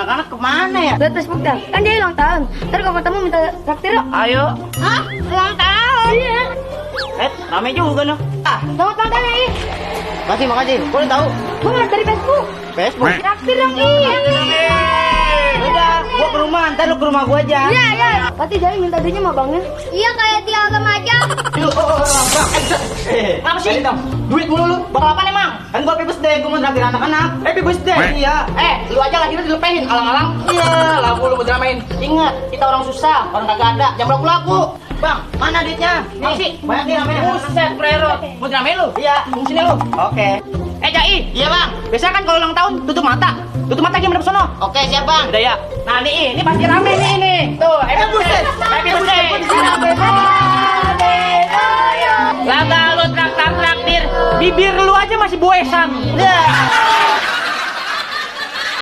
anak-anak kemana ya? Lihat Facebook dah, kan dia ulang tahun. Ntar kalau ketemu minta traktir yuk. Ayo. Hah? Ulang tahun? Iya. Rame juga noh. Selamat ulang tahun ya, I. Makasih. Boleh tahu? Gue ngeliat dari Facebook. Facebook. Traktir dong, I. Udah, gua ke rumah, ntar lu ke rumah gua aja. Iya, iya. Pasti jadi minta duitnya sama bangnya. Iya, kayak di agama aja. Apa sih? Duit mulu lu. Bakal apa emang? Kan gua happy birthday, gua mau traktir anak-anak. Happy birthday. Iya. Lu aja lahirnya dilepehin, alang-alang. Iya, lagu lu mau dramain. Ingat, kita orang susah, orang kagak ada, jangan laku-laku. Bang, mana duitnya? Nih sih. Banyak nih namanya. Buset, Prero. Mau dramain lu? Iya, Sini lu. oke. Jai. Iya bang. Biasa kan kalau ulang tahun tutup mata. Tutup mata gimana sono? Oke, siap bang. Udah ya. Nah, ini pasti rame nih. Tuh, happy birthday. Happy birthday. Laga lu traktir, bibir lu aja masih boesan. Ya.